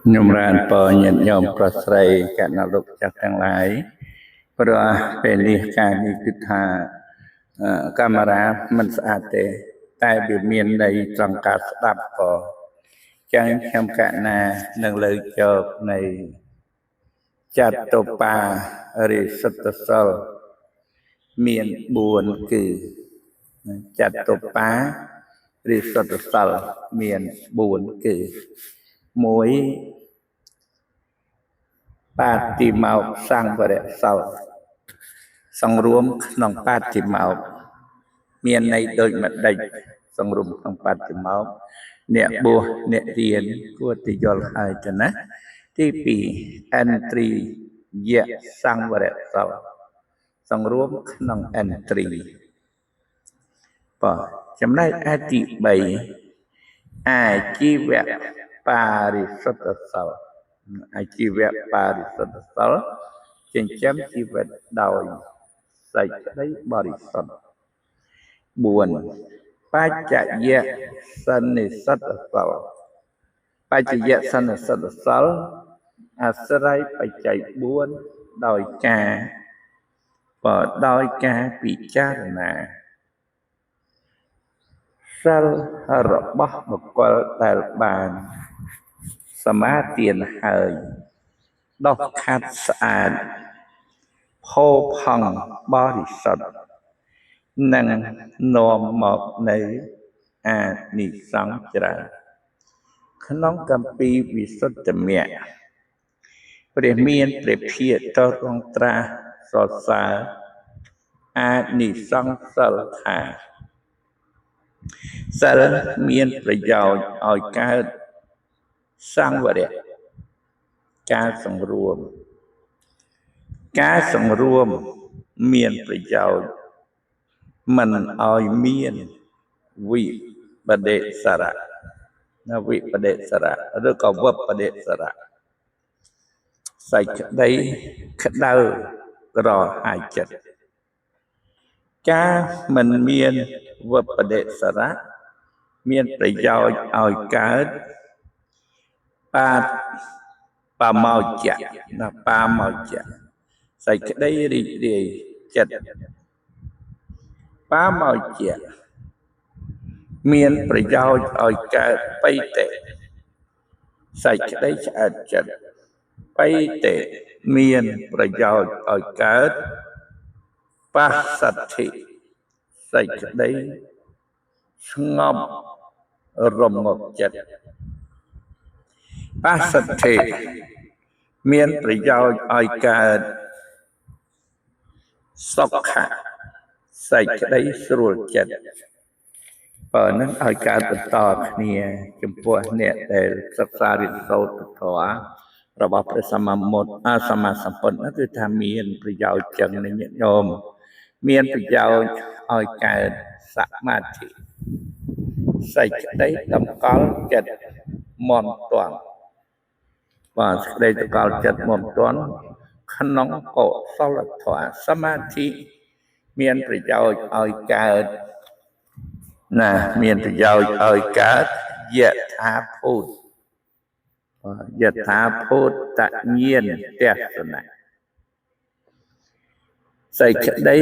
ខ្ញុំរានពរញាតិញោមប្រុសស្រីកណ្ណាលោកចាស់ទាំងឡាយព្រោះពេលនេះការនេះគឺថាកាមេរ៉ាមិនស្អាតទេ តែវាមានន័យត្រង់ការស្ដាប់ក៏ចឹងខ្ញុំកណានឹងលើកយកនៃចតុបារិសុទ្ធសិលមាន4គឺចតុបារិសុទ្ធសិលមាន4គឺ1បាតិមោកសង្វរៈសិលសង្រួមក្នុងបាតិមោកមានន័យដូចម្ដេចសង្រួមក្នុងបាតិមោកអ្នកបួសអ្នករៀនគួរតែយល់ហើយទៅណាទី2ឥន្ទ្រីយៈសង្វរៈសិលសង្រួមក្នុងឥន្ទ្រីបាទចំណែកឯទី3អាជីវៈបារិសុទ្ធសិលអាជីវៈបារិសុទ្ធសិលចិញ្ចឹមជីវិតដោយសេចក្តីបរិសុទ្ធ4បច្ចយៈសន្និសិទ្ធសិលបច្ចយៈសន្និសិទ្ធសិលអាស្រ័យបច្ច័យ4ដោយការបើដោយការពិចារណាសិលរបស់បុគ្គលដែលបានសមាទានហើយដោះខាត់ស្អាតផូរផង់បរិសុទ្ធនឹងនាំមកនៅអានិសង្សច្រើនក្នុងគម្ពីរវិសុទ្ធមគ្គព្រះមានព្រះភិក្ខតរងត្រាស់សរសើរអានិសង្សសិលថាសិលមានប្រយោជន៍ឲ្យកើតសង្វរៈការសង្រួមការសង្រួមមានប្រយោជន៍មិនឲ្យមានវិបដិសារៈណាវិបដិសារៈឬក៏វបដិសារៈសេចក្តីក្តៅក្រហាយចិត្តការមិនមានវបដិសារៈមានប្រយោជន៍ឲ្យកើតបាតបាមោចៈណាបាមោចៈសេចក្តីរីករាយចិត្តបាមោចៈមានប្រយោជន៍ឲ្យកើតបៃតិសេចក្តីឆ្អែតចិត្តបៃតិមានប្រយោជន៍ឲ្យកើតបស្សទ្ធិសេចក្តីស្ងប់រំងប់ចិត្តបស្សទ្ធិមានប្រយោជន៍ឲ្យកើតសុខៈសេចក្តីស្រួលចិត្តបើនឹងឲ្យកើតបន្តគ្នាចំពោះអ្នកដែលសិក្សារៀនសូត្រធម៌របស់ព្រះសម្មាមុតសម្មាសម្ពុទ្ធនោះគឺថាមានប្រយោជន៍ចឹងនេះញាតិញោមមានប្រយោជន៍ឲ្យកើតសមាធិសេចក្តីតម្កល់ចិត្តមមទាន់បាទសេចក្តីតម្កល់ចិត្តមមទាន់ក្នុងកុសលធម៌សមាធិមានប្រយោជន៍ឲ្យកើតណាមានប្រយោជន៍ឲ្យកើតយថាភូតយថាភូតញាណទស្សនៈសេចក្តី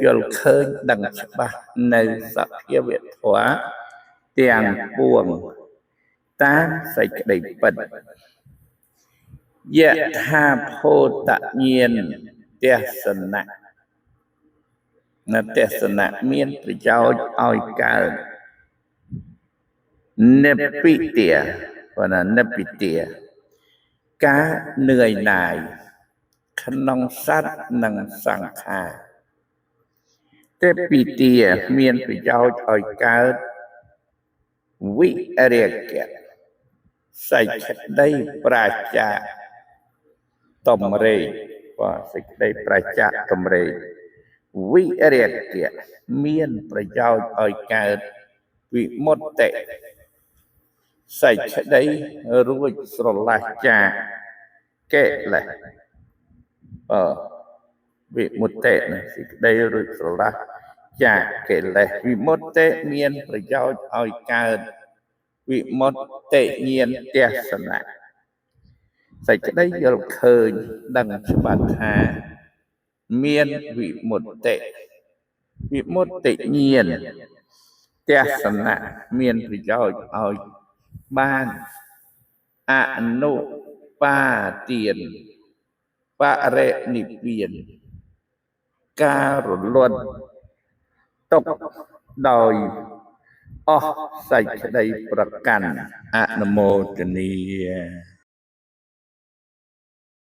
យល់ឃើញដឹងច្បាស់នៅសភាវធម៌ទាំងពួងតាមសេចក្តីពិតយថាភូតញាណទស្សនៈនទស្សនៈមានប្រយោជន៍ឲ្យកើតនិព្វិទាបើណានិព្វិទាការនឿយណាយក្នុងសត្វនិងសង្ខារទេពិទាមានប្រយោជន៍ឲ្យកើតវិរិយៈសេចក្តីប្រាចាកតំរេកបាទសេចក្តីប្រាចាកតំរេកវិរិយៈមានប្រយោជន៍ឲ្យកើតវិមុតតិសេចក្តីរួចស្រឡះចាកកិលេសវិមុតតិណាសេចក្តីរួចស្រឡះចាកកិលេសវិមុតតិមានប្រយោជន៍ឲ្យកើតវិមុតតិញាណទស្សនៈ សេចក្តីយល់ឃើញដឹងច្បាស់ថាមានវិមុតតិវិមុតតិញ្ញាណទស្សនៈមានប្រយោជន៍ឲ្យបានអនុបាទានបរិនិព្វានការរលត់ទុកដោយអស់សេចក្តីប្រកាន់អនុមោទនី។